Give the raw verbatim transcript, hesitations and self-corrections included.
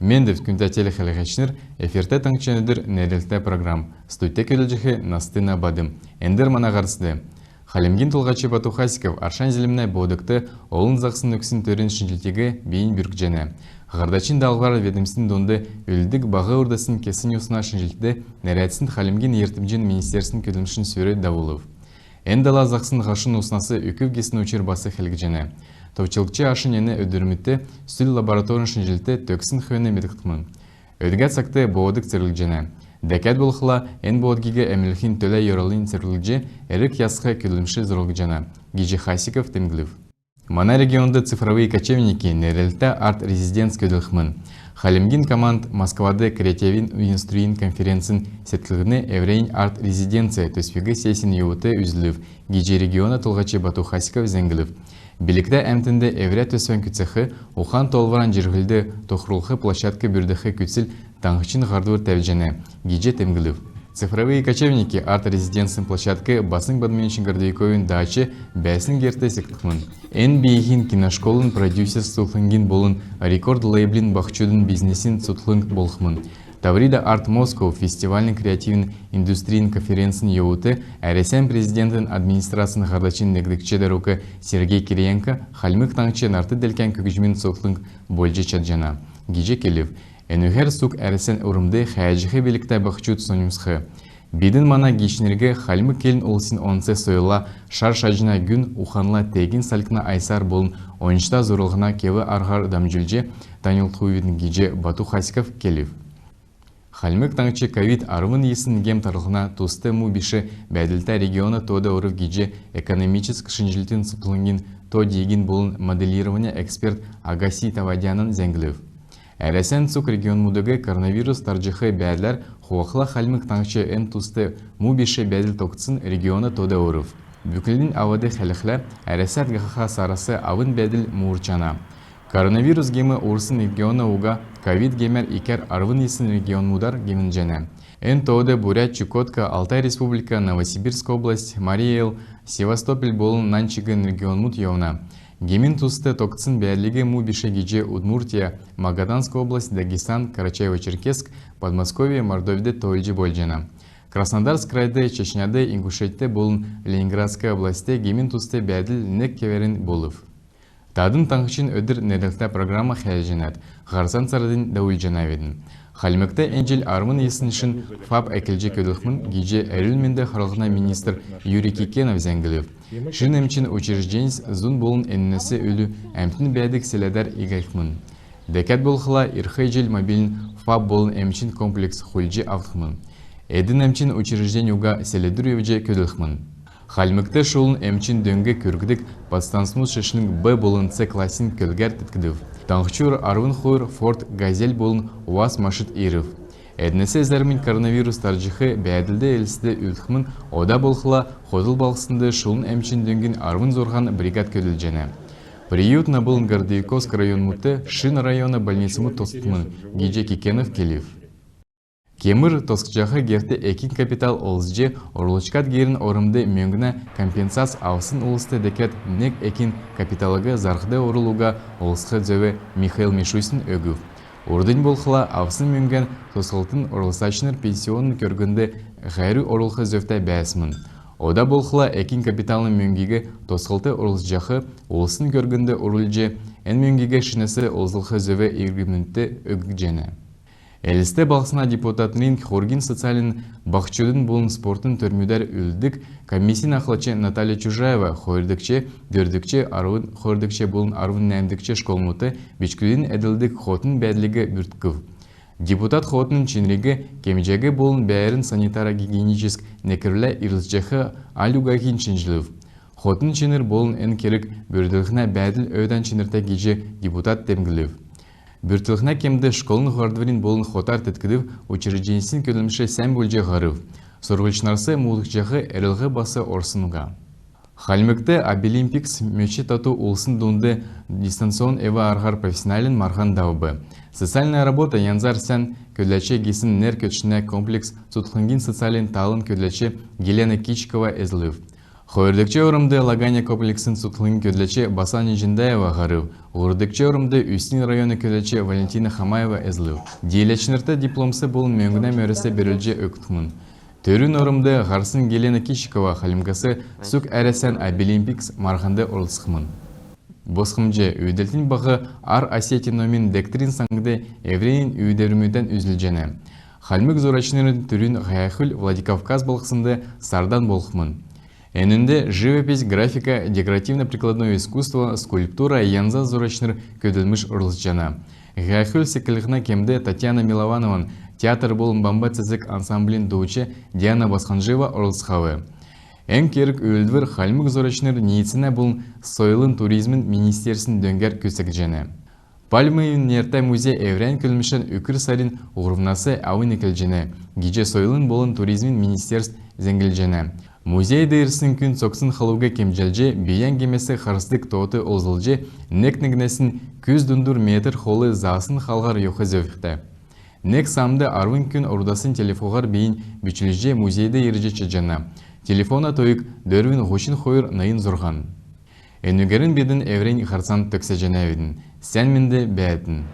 Мендвт, күндтә телехәләгчнр! Эфирт «Таңһчин өдр» нерәдлтә программ. Студьд көдлҗәх Настына Бадм. Эндр мана һарцд. Хальмгин Толһач Бату Хасиков Аршан Зелмнә боодгт олн заһсн үксн төрин шинҗлтиг бийнь бүркҗәнә. Һардачин даалһврар ведомствин дунд үүлддг баһ урдаснь кесн усна шинҗлтд нерәдсн Хальмгин йиртмҗин министерствин көдлмшин сүр давулв. Эн дала заһсн һашун уснас үкв гисн учр бас хәләгдҗәнә. Товчлгч ашнь эн өдрмүдт сүл лабораторн шинҗлт төгссн хөөн медгдхмн. Өдгә цагт боодг цеврлгдҗәнә. Дәкәд болхла, эн боодгиг әмлхин төлә йоралнь цеврлгдҗ, эрг ясх көдлмш зуралгдҗана, — гиҗ Хасиков темдглв. Мана регионд «Цифровые кочевники» нерәдлтә арт-резиденц көдлхмн. Хальмгин команд Москвад креативин индустрин конференцин седклһнд эврәннь арт-резиденц төсвиг сессин йовудт үзүлв гиҗ региона толһач Бату Хасиков зәңглв. Билгтә әмтнд эврә төсвән күцәх, ухан-тоолвран җирһлд тохрулх площадк бүрдәх күцл таңһчин һардвр тәвҗәнә гиҗ темдглв. «Цифровые кочевники» арт-резиденцин площадк Басң Бадминович Городовиковин дач бәәсн герт секгдхмн. Эн бииһин киношколын, продюсерск цутхлңгин болн рекорд-лейблин, баһчудын бизнесин цутхлң болхмн. «Таврида Арт Москва» фестивалин креативин индустрин конференцин йовудт Әрәсән президентин администрацин һардачин негдгч дарук Сергей Кириенко Хальмг Таңһч нарт-делкән көгҗмин цутхлң болҗ чадҗана гиҗ келв. Энүгәр цуг Әрәсән урмд хәәҗәх билгтә баһчуд соньмсх. Бидн мана гиичнриг хальмг келн улсин онц сойлла, шар шаҗна гүн уханла, теегин салькна айсар болн ончта зуралһна кев-арһар дамҗулҗ таньлдулхвидн, — гиҗ Бату Хасиков келв. Хальмг Таңһч ковид арвн йисн гем тарлһна туст му биш бәәдлтә региона тоод орв гиҗ экономическ шинҗлтин цутхлңгин то-дигин болн моделирования эксперт Агаси Тавадян зәңглв. Әрәсән цуг регионмудыг коронавирус тарҗах бәәдләр хувахла, Хальмг Таңһч эн туст му биш бәәдл тогтсн региона тоод орв. Бүклднь авад хәләхлә, Әрәсәд һаха сарас авн бәәдл муурчана. Коронавирус гем орсн регион уга ковид гемәр икәр арвн йисн регионмудар гемнҗәнә. Эн тоод Бурят, Чукотка, Алтай Республика, Новосибирск область, Марий Эл, Севастополь болн нань чигн регионмуд йовна. Гемин туст тогтсн бәәдлиг му биш гиҗ Удмуртия, Магаданск область, Дагестан, Карачаево-Черкесск, Подмосковье, Мордовьд тоолҗ болҗана. Краснодарск крайд, Чечняд, Ингушетьд болн Ленинградск областьд гемин туст бәәдл нег кевәрн болв. Тадн «Таңһчин өдр» нерәдлтә программ хәләҗәнәт. Һарцан цааранднь давулҗанавидн. Хальмгт эн җил арвн йисн шин ФАП эклҗ көдлхмн гиҗ эрүл-менд харлһна министр Юрий Кикенов зәңглв. Шин эмчин учрежденьс зун болн энүнәс үлү әмтн бәәдг селәдәр икдхмн. Дәкәд болхла, ирх җил мобильн ФАП болн эмчин комплекс хулдҗ авгдхмн. Эдн эмчин учреждень уга селәдүр йовҗ көдлхмн. Хальмгт шулун эмчин дөң күргдг подстанцмуд шишлң Б болн Ц классин көлгәр теткгдв. Таңһчур арвн хойр Форд, Газель болн УАЗ машид ирв. Эднәс зәрмнь коронавирус тарҗах бәәдлд Элстд үлдхмн. Ода болхла, хотл балһснд шулун эмчин дөңгин арвн зурһан бригад көдлҗәнә. Приютн болн Городовиковск районмудт шин района больницмуд тосхгдхмн гиҗ Кикенов келв. Кемр тосхҗах герт экин капитал олзлҗ, орулчкад герин ормд мөңгнә компенсац авсн улст дәкәд нег экин капиталыг зарһд оруллго олзлх зөв Михаил Мишустин өгв. Урднь болхла, авсн мөңгән тосхлтын орлцачнр пенсионн көрңгд хәрү орулх зөвтә бәәсмн. Ода болхла, экин капиталын мөңгиг тосхлтд орлцҗах улсин көрңгд орулҗ, эн мөңгиг шинәс олзлх зөв иргнмүдт өггҗәнә. Элст балһсна депутатнрин хургин социальн, баһчудын болн спортын төрмүдәр үүлддг комиссин ахлач Наталья Чужаева хойрдгч, дөрвдгч, арвн хойрдгч болн арвн нәәмдгч школмудт бичкдүдин эдлдг хотын бәәдлиг бүрткв. Депутат хотын чинриг кемҗәг болн бәәрн санитарно-гигиеническ некврлә ирлцҗәх аль угаһинь шинҗлв. Хотын чинр болн эн керг бүрдәлһнә бәәдл өөдән чинртә гиҗ депутат темдглв. Бүртклһнә кемд школын һардврин болн хотар теткдг учрежденьсин көдлмш сән болҗ һарв. Сурһульчнрас муудхҗах эрлһ бас орсн уга. Хальмгт «Абилимпикс» мөч тату улсин дунд дистанционн эв-арһар профессиональн марһан давв. «Социальная работа» янзар сән көдләч гисн нер көтчнә комплексн цутхлңгин социальн талын көдләч Елена Кичикова эзлв. Хойрдгч ормд Лаганя комплексин цутхлңгин көдләч Басан Инҗиндаева һарв. Һурвдгч ормд Үстин района көдләч Валентина Хамаева эзлв. Дииләчнрт дипломс болн мөңгнә мөрәс бәрүлҗ өггдхмн. Түрүн ормд һарсн Гелена Кищикова Хальмгас цуг Әрәсән «Абилимпикс» марһанд орлцхмн. Босхмҗ үүдәлтин баһ Ар Осетин номин дегтрин саңд эврәннь үүдәврмүдән үзүлҗәнә. Хальмг зурачнрин түрүн һәәхүл Владикавказ балһснд сардан болхмн. Энүнд живопись, графика, декоративно-прикладное искусство, скульптура янза зурачнр көдлмшт орлцҗана. Һәәхүл секлһнә кемд Татьяна Милованован театр болн «Бамб цецг» ансамблин дууч Диана Басханжиева орлцхав. Эн керг-үүлдвр Хальмг зурачнрин ниицәнә болн сойлын, туризмин министерствин дөңгәр күцәгдҗәнә. Пальмовин нертә музей эврәннь көдлмшән үкр сарин һурвнас авн эклҗәнә гиҗ сойлын болн туризмин министерств зәңглҗәнә. Музейд ирсн күн цогцин халуг кемҗәлҗ, бийән гемәс харсдг тоот олзлҗ, нег-негнәсн күс дундур метр хол заасн хаалһар йовх зөвтә. Нег саамд арвн күн урдаснь телефоһар бийән бичүлҗ музейд ирҗ чадҗана. Телефона тойг дөрвн һучн хойр найн зурһан. Энүгәрн бидн эврәннь һарцан төгсәҗәнәвидн. Сән менд бәәтн.